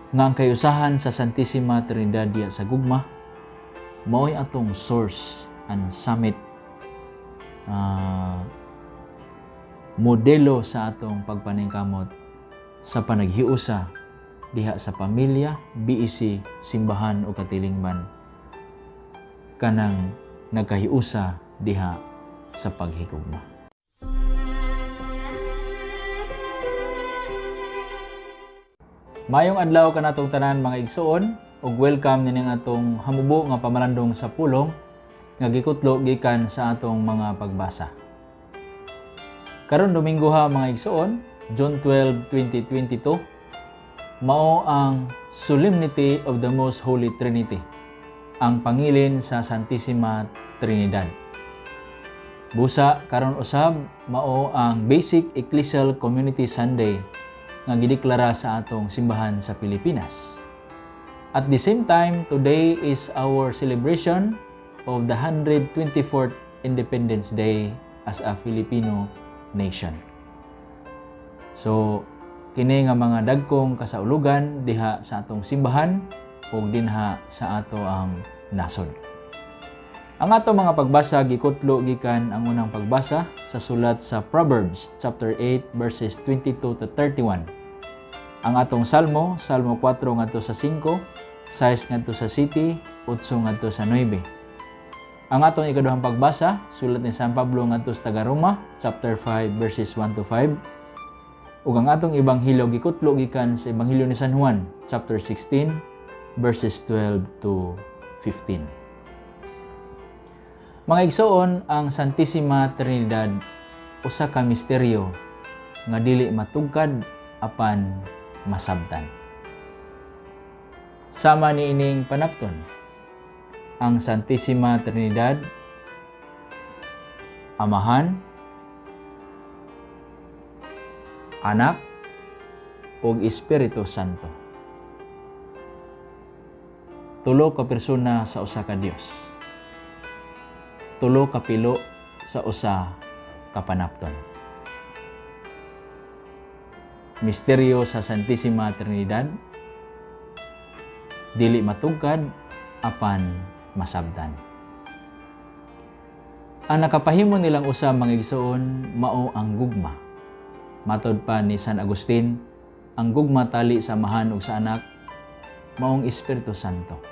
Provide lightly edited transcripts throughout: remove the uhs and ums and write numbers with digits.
Nga ang kayusahan sa Santissima Trinidad diha sa gugma mao'y atong source and summit, modelo sa atong pagpaningkamot sa panaghiusa diha sa pamilya, BEC, simbahan o katilingban kanang nagkahiusa diha sa paghigugma. Maayong adlaw kanatong tanan, mga igsuon, ug welcome nining atong hamubo nga pamalandong sa pulong nga gikutlo gikan sa atong mga pagbasa. Karon Domingo ha, mga igsuon, June 12, 2022, mao ang Solemnity of the Most Holy Trinity, ang pangilin sa Santissima Trinidad. Busa karon usab mao ang Basic Ecclesial Community Sunday nga gideklara sa atong simbahan sa Pilipinas. At the same time, today is our celebration of the 124th Independence Day as a Filipino nation. So, kini nga mga dagkong kasaulugan diha sa atong simbahan ug dinha sa ato ang nasod. Ang ato mga pagbasa gikutlo gikan ang unang pagbasa sa sulat sa Proverbs chapter 8 verses 22 to 31. Ang atong salmo, Salmo 4 ngadto sa 5, 6 ngadto sa 7, 8 ngadto sa 9. Ang atong ikaduhang pagbasa, sulat ni San Pablo ngadto sa taga-Roma, chapter 5 verses 1 to 5. Ug ang atong ebanghelyo gikutlo gikan sa Ebanghelyo ni San Juan, chapter 16 verses 12 to 15. Mga igsoon, ang Santissima Trinidad usa ka misteryo nga dili matugkad apan masabtan. Sama niining panapton, ang Santissima Trinidad, Amahan, Anak, ug Espiritu Santo. Tulo ka persona sa usa ka Dios. Tulo ka pilo sa usa ka panapton. Misteryo sa Santissima Trinidad, dili matugkad apan masabtan. Ang nakapahimo nilang usa, mga igsoon, mao ang gugma. Matod pa ni San Agustin, ang gugma tali sa Amahan ug sa Anak maong Espiritu Santo.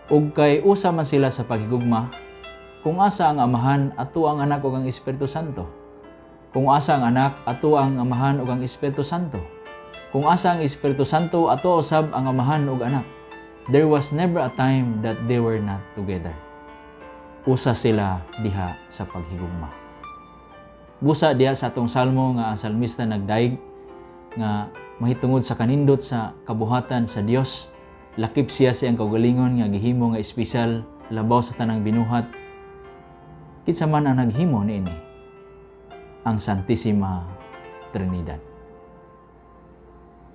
Ug kay usa man sila sa paghigugma, kung asa ang Amahan, ato ang Anak ug ang Espiritu Santo. Kung asa ang Anak, ato ang Amahan ug ang Espiritu Santo. Kung asa ang Espiritu Santo, ato usab ang Amahan ug Anak. There was never a time that they were not together. Usa sila diha sa paghigugma. Busa diha sa atong salmo nga ang salmista nagdaig nga mahitungod sa kanindot sa kabuhatan sa Dios, lakip siya sa iyang kaugalingon nga gihimo nga espesyal labaw sa tanang binuhat. Kinsa man ang naghimo niini? Ang Santissima Trinidad.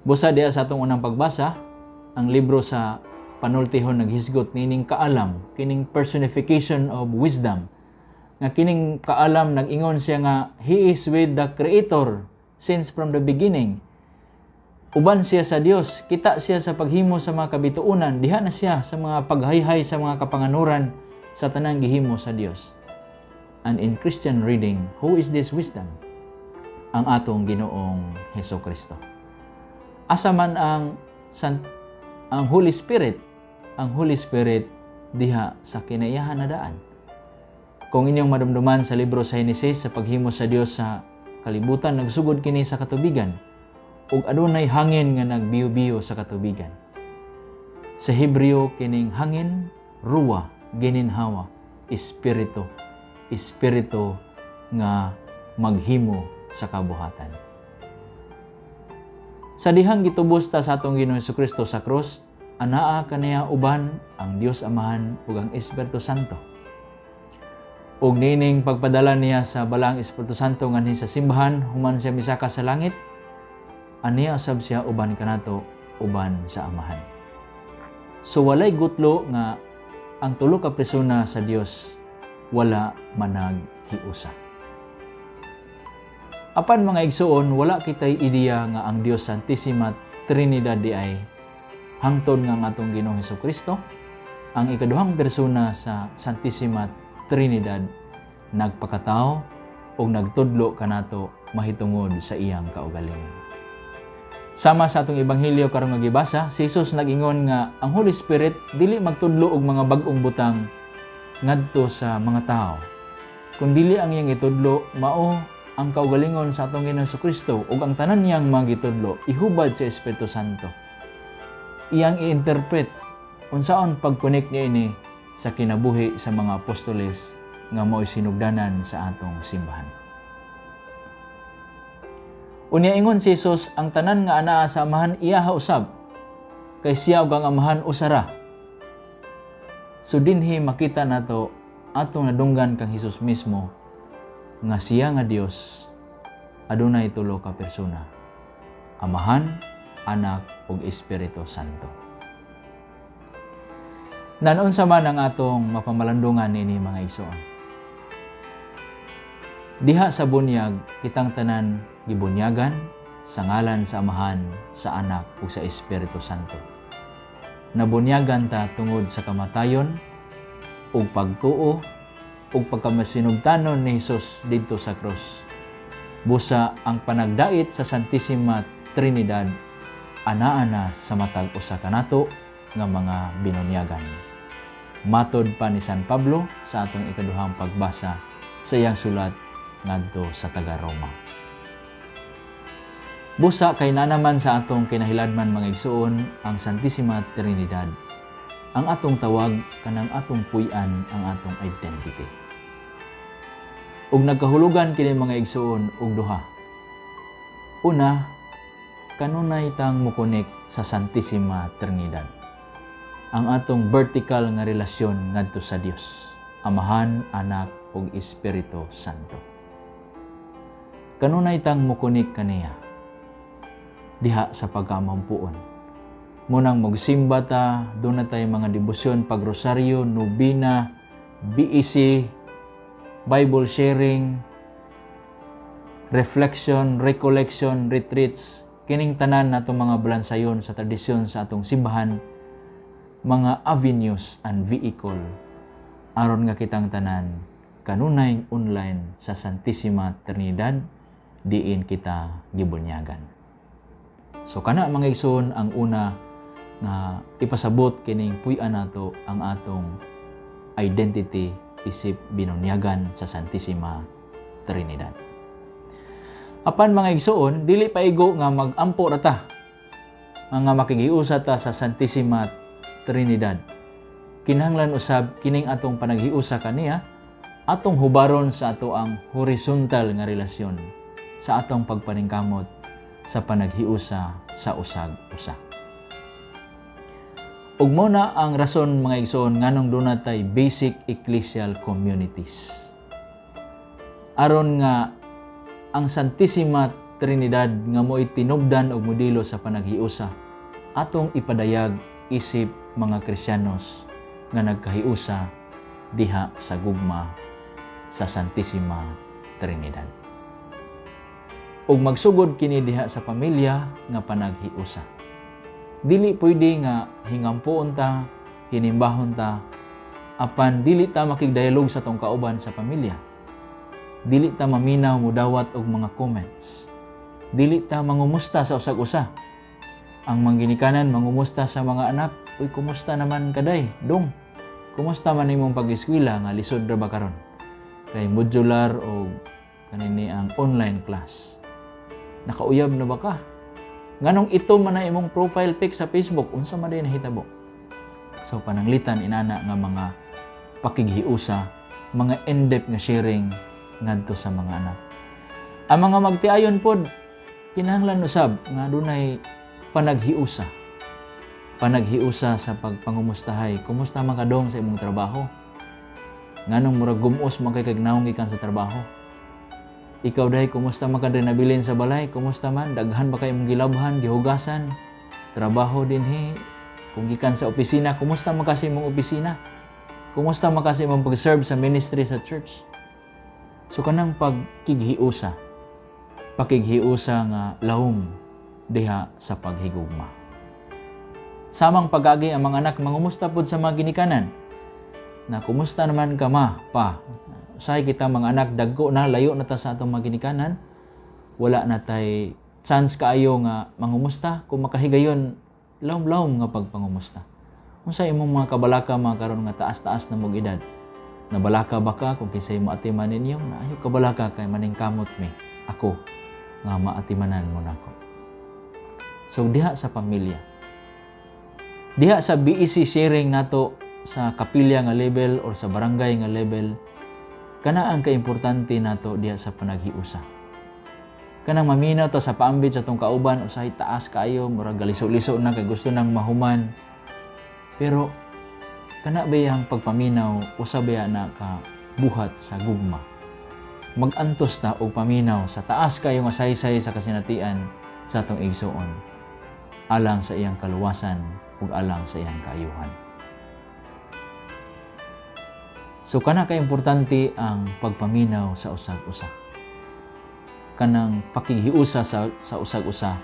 Busa diha sa atong unang pagbasa, ang libro sa Panultihon naghisgot nining kaalam, kining personification of wisdom, nga kining kaalam nag-ingon siya nga he is with the Creator since from the beginning. Uban siya sa Dios, kita siya sa paghimo sa mga kabituonan, diha na siya sa mga paghayhay sa mga kapanganuran sa tanang gihimo sa Dios. And in Christian reading, who is this wisdom? Ang atong Ginoong Heso Kristo. Asa man ang Holy Spirit? Ang Holy Spirit diha sa kinaiyahan na daan. Kung inyong madumduman sa libro sa Henesis, sa paghimo sa Dios sa kalibutan, nagsugod kini sa katubigan ug adunay hangin nga nagbiyo-biyo sa katubigan. Sa Hebreo, kining hangin ruah, gininhawa, espiritu, espiritu nga maghimo sa kabuhatan. Sa dihang gitubos ta sa atong Ginoong Kristo sa krus, anaa kaniya uban ang Dios Amahan ug ang Espiritu Santo. Ug nining pagpadala niya sa Balaang Espiritu Santo nganhi sa simbahan human siya misaka sa langit, aniya usab siya uban kanato, uban sa Amahan. So walay gutlo nga ang tulo ka persona sa Dios wala managhiusa. Apan, mga igsuon, wala kitay ideya nga ang Dios Santissima Trinidad diay hangtod nga ang atong Ginoong Hesus Kristo, ang ikaduhang persona sa Santissima Trinidad, nagpakatao ug nagtudlo kanato mahitungod sa iyang kaugalingon. Sama sa atong ebanghelyo karon nga gibasa, si Jesus nag-ingon nga ang Holy Spirit dili magtudlo og mga bag-ong butang ngadto sa mga tao. Kun dili, ang iyang itudlo mao ang kaugalingon sa atong Ginoong Kristo ug ang tanan niyang mga gitudlo ihubad sa Espiritu Santo. Iyang i-interpret unsaon pag-connect niya ini sa kinabuhi sa mga apostoles nga mao'y sinugdanan sa atong simbahan. Unya ingon si Jesus, ang tanan nga anaa sa Amahan iyaha usab, kay siya ug ang Amahan usara. So dinhi makita nato, atong nadunggan kang Hesus mismo nga siya nga Dios adunay tulo ka persona: Amahan, Anak ug Espiritu Santo. Nan unsa man ang atong mapamalandungan niini, mga igsoon? Diha sa bunyag, kitang tanan gibunyagan sa ngalan sa Amahan, sa Anak ug sa Espiritu Santo. Nabunyagan ta tungod sa kamatayon ug pagtuo ug pagkamasinugtanon ni Hesus didto sa krus. Busa ang panagdait sa Santissima Trinidad anaa na sa matag usa kanato nga mga binunyagan. Matod pa ni San Pablo sa atong ikaduhang pagbasa sa iyang sulat ngadto sa taga Roma. Busa kay na naman sa atong kinahiladman, mga igsoon, ang Santissima Trinidad. Ang atong tawag kanang atong puy-an, ang atong identity. Ug nagkahulugan kini, mga igsoon, og duha. Una, kanunay tang mo-connect sa Santissima Trinidad. Ang atong vertical nga relasyon ngadto sa Dios, Amahan, Anak ug Espiritu Santo. Kanunay tang mo-connect kaniya diha sa pagkamampuon. Munang magsimba ta, duna tay mga debosyon, pagrosaryo, nobena, BEC, Bible sharing, reflection, recollection, retreats, kining tanan natong mga balansayon sa tradisyon sa atong simbahan, mga avenues and vehicle aron nga kitang tanan kanunay online sa Santissima Trinidad diin kita gibunyagan. So kana, mga igsoon, ang una nga ipasabot kining puy-an nato, ang atong identity isip binunyagan sa Santissima Trinidad. Apan, mga igsoon, dili paigo nga mag-ampo ra ta mga makighiusa ta sa Santissima Trinidad. Kinahanglan usab kining atong panaghiusa kaniya atong hubaron sa ato ang horizontal nga relasyon sa atong pagpaningkamot sa panaghiusa sa usag usa. Ug mo na ang rason, mga igsoon, nganong duna tay basic ecclesial communities. Aron nga ang Santissima Trinidad nga mo'y tinubdan og modelo sa panaghiusa atong ipadayag isip mga Kristiyanos nga nagkahiusa diha sa gugma sa Santissima Trinidad. Ug magsugod kini diha sa pamilya nga panaghiusa. Dili pwede nga hingampuon ta, hinimbahon ta, apan dili ta makigdialog sa atong kauban sa pamilya. Dili ta maminaw mudawat og mga comments. Dili ta mangumusta sa usag-usa. Ang mangginikanan mangumusta sa mga anak, "Uy, kumusta naman kaday? Dong. Kumusta man imong pag-eskwela nga lisod ra ba karon? Kay modular o kanini ang online class. Nakauyab na ba ka? Nganong ito man na imong profile pic sa Facebook, unsa man diay nahitabo?" So pananglitan inana nga mga pakighiusa, mga in-depth nga sharing ngadto sa mga anak. Ang mga magtiayon pod kinahanglan usab nga adunay panaghiusa. Panaghiusa sa pagpangumustahay. "Kumusta man ka, dong, sa imong trabaho? Nganong murag gumos man kay kag nawong gikan sa trabaho? Ikaw dahi, kumusta man ka diri nabilin sa balay? Kumusta man? Daghan ba kay imong gilabhan, gihugasan? Trabaho dinhi? Kung gikan sa opisina, kumusta man ka sa imong opisina? Kumusta man ka sa imong pag-serve sa ministry sa church?" So kanang pagkighiusa, pakighiusa nga lawom. diha sa paghigugma. Samang pag-agi ang mga anak mangumusta pod sa mga ginikanan. Na kumusta naman ka, ma, pa? Usahay kita mga anak dagko na, layo na ta sa atong mga ginikanan. Wala na tay chance kaayo nga mangumusta. Kung makahigayon, lawom-lawom nga pagpangumusta. Unsa imong mga kabalaka mga karon nga taas-taas na mog edad? Nabalaka ba ka kung kinsay maatiman ninyo? Na ayo kabalaka kay maningkamot mi ako nga maatimanan mo nako. So diha sa pamilya. Diha sa BEC sharing nato sa kapilya nga level or sa barangay nga level, kana ang kaimportante nato diha sa panaghiusa. Kanang maminaw ta sa paambit sa atong kauban, usahay taas kaayo, murag galiso-liso na kay gusto nang mahuman. Pero kana ba yang pagpaminaw, usa ba na ka buhat sa gugma? Mag-antos ta og paminaw sa taas kayo nga saysay sa kasinatian sa atong igsuon alang sa iyang kaluwasan ug alang sa iyang kaayuhan. So kana ka importante ang pagpaminaw sa usag-usa. Kanang pakighiusa sa usag-usa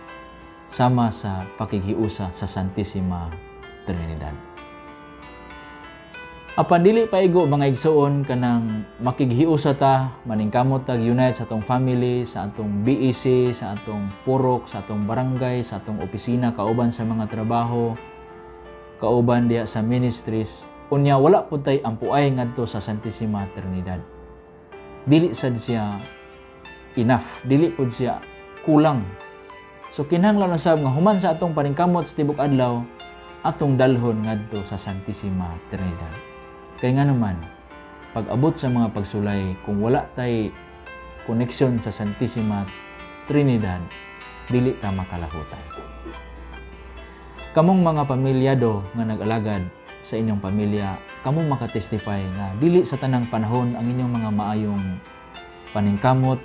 sama sa pakighiusa sa Santissima Trinidad. Apan dili paigo, mga igsuon, kanang makighiusa ta, maningkamot tag unite sa atong family, sa atong BEC, sa atong purok, sa atong barangay, sa atong opisina, kauban sa mga trabaho, kauban diha sa ministries. Unya wala pud tay ampuay ngadto sa Santissima Trinidad. Dili sad siya enough, dili pud siya kulang. So kinahanglan sab nga human sa atong paningkamot sa tibok adlaw, atong dalhon ngadto sa Santissima Trinidad. Kay nga naman, pag abot sa mga pagsulay, kung wala tay connection sa Santissima Trinidad, dili ta makalahutay. Kamong mga pamilyado nga nag-alagad sa inyong pamilya, kamo makatestify nga dili sa tanang panahon ang inyong mga maayong paningkamot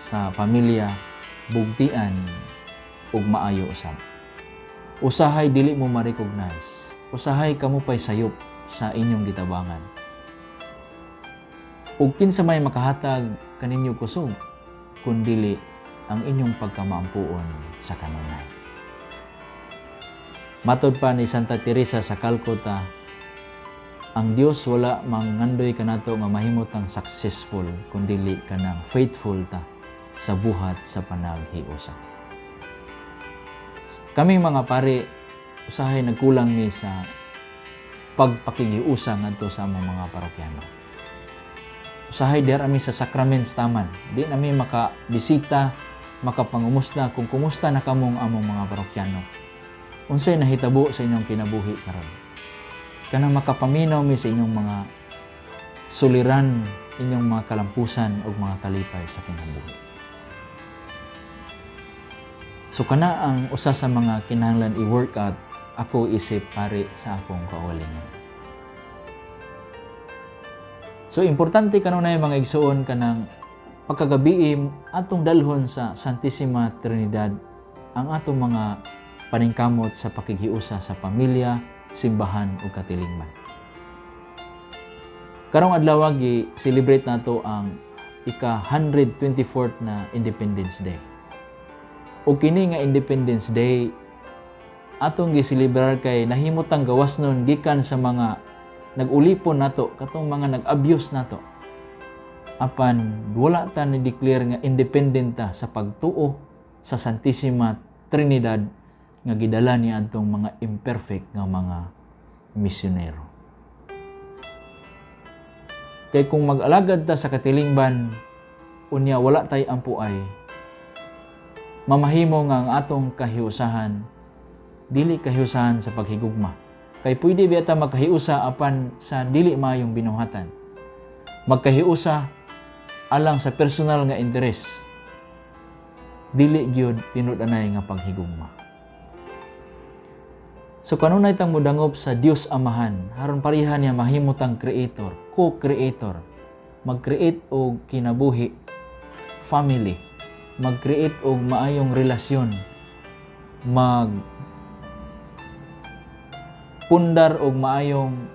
sa pamilya bugtian ug maayo usab. Usahay dili mo ma-recognize. Usahay kamo pay sayop sa inyong gitabangan. Ug kinsa may makahatag kaninyo kusog kun dili ang inyong pagkamaampuon sa kanunay? Matod pa ni Santa Teresa sa Calcutta, ang Dios wala mangandoy kanato nga mahimo tang successful kun dili kanang faithful ta sa buhat sa panaghiusa. Kami mga pare, usahay nagkulang mi sa pagpakighiusa ngadto sa among mga parokyano. Usahay dira mi sa sacraments taman. Di nami makabisita, makapangumusta kung kumusta na kamong among mga parokyano. Unsay nahitabo sa inyong kinabuhi karon? Kanang makapaminaw mi sa inyong mga suliran, inyong mga kalampusan ug mga kalipay sa kinabuhi. So kana ang usa sa mga kinahanglan i-work out ako isip pare sa akong kaugalingon. So importante kanunay, mga igsuon, kanang pagkagabii atong dalhon sa Santissima Trinidad ang atong mga paningkamot sa pakighiusa sa pamilya, simbahan ug katilingban. Karong adlaw gi celebrate nato ang ika 124th na Independence Day. Ug kini nga Independence Day atong giselebrar kay nahimutang gawas nun gikan sa mga nag-ulipon nato, katong mga nag-abuse nato. Apan wala ta ni declare nga independent ta sa pagtuo sa Santissima Trinidad nga gidala ni adtong mga imperfect nga mga misyonero. Kay kung mag-alagad ta sa katilingban unya wala tay ampuay, mamahimo nga ang atong kahiusahan dili kahiusahan sa paghigugma. Kay pwede biya ta magkahiusa apan sa dili maayong binuhatan. Magkahiusa alang sa personal nga interes. Dili gyud tinud-anay nga paghigugma. So kanunay tang mudangop sa Dios Amahan aron pareha niya mahimo tang creator, co-creator, mag-create og kinabuhi, family, mag-create og maayong relasyon, mag pundar og maayong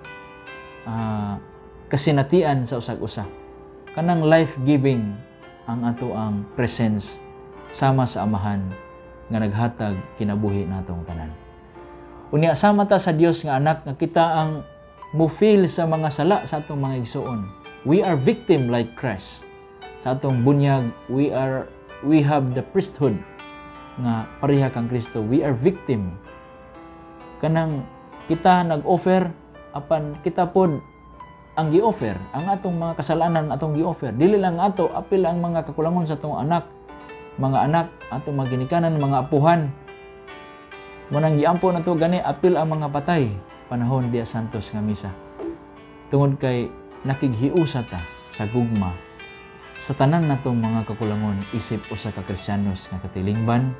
kasinatian sa usag-usa. Kanang life-giving ang ato ang presence sama sa Amahan nga naghatag kinabuhi natong tanan. Unya sama ta sa Dios nga Anak nga kita ang mo-feel sa mga sala sa atong mga igsuon. We are victim like Christ. Sa atong bunyag, we have the priesthood nga pareha kang Kristo. We are victim. Kanang kita nag-offer apan kita pod ang gi-offer, ang atong mga kasalanan atong gi-offer. Dili lang ato, apil ang mga kakulangon sa atong anak, mga anak, atong mga ginikanan, mga apuhan. Mao nang giampo nato gani apil ang mga patay panahon diya Santos nga Misa. Tungod kay nakighiusa ta sa gugma sa tanan natong mga kakulangon isip usa ka Kristiyanos nga katilingban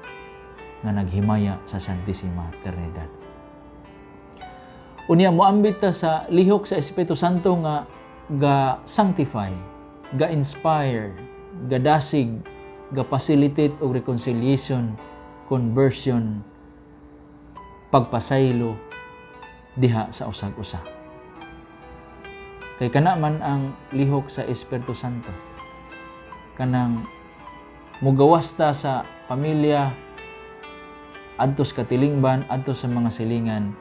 nga naghimaya sa Santissima Trinidad. Unya moambit ta sa lihok sa Espiritu Santo nga ga sanctify, ga inspire, ga dasig, ga facilitate og reconciliation, conversion, pagpasaylo diha sa usag-usa. Kay kana man ang lihok sa Espiritu Santo. Kanang mugawas ta sa pamilya adto sa katilingban, adto sa mga silingan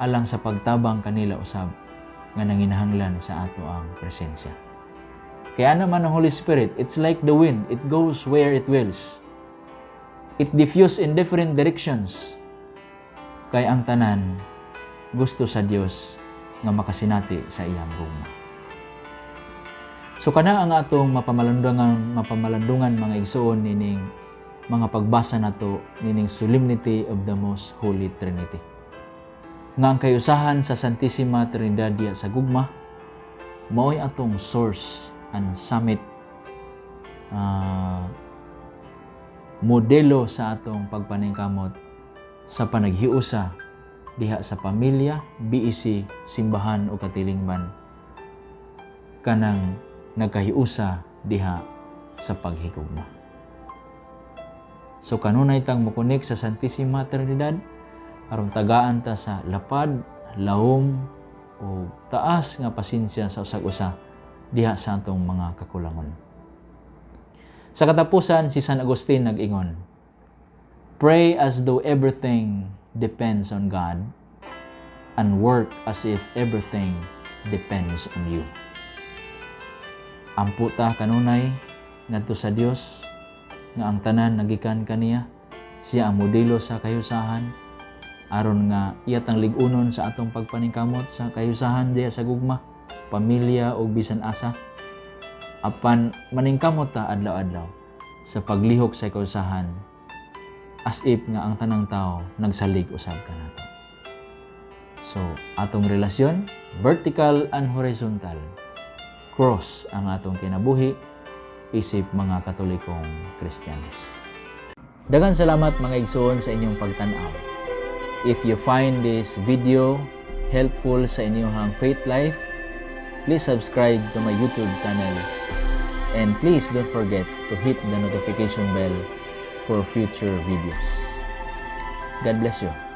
alang sa pagtabang kanila usab nga nanginahanglan sa ato ang presensya. Kaya naman ang Holy Spirit, it's like the wind, it goes where it wills. It diffuse in different directions. Kay ang tanan gusto sa Dios nga makasinati sa iyang gugma. So kana ang atong mapamalandungan, mga igsuon, nining mga pagbasa nato nining Solemnity of the Most Holy Trinity. Nga ang kayusahan sa Santissima Trinidad diya sa gugma mao'y atong source and summit, modelo sa atong pagpaningkamot sa panaghiusa diha sa pamilya, BEC, simbahan o katilingban kanang nagkahiusa diha sa paghigugma. So kanunay tang mokonek sa Santissima Trinidad aron tagaan ta sa lapad, lawom o taas nga pasensya sa usag-usa diha sa atong mga kakulangon. Sa katapusan, si San Agustin nag-ingon, "Pray as though everything depends on God and work as if everything depends on you." Ampo ta kanunay ngadto sa Dios nga ang tanan nagikan kaniya. Siya ang modelo sa kahiusahan aron nga iya tang lig-unon sa atong pagpaningkamot sa kahiusahan diha sa gugma, pamilya o bisan asa. Apan maningkamot ta adlaw-adlaw sa paglihok sa kahiusahan as if nga ang tanang tao nagsalig usab kanato. So, atong relasyon, vertical and horizontal. Cross ang atong kinabuhi isip mga Katolikong Kristiyanos. Daghang salamat, mga igsoon, sa inyong pagtan-aw. If you find this video helpful sa inyong faith life, please subscribe to my YouTube channel. And please don't forget to hit the notification bell for future videos. God bless you.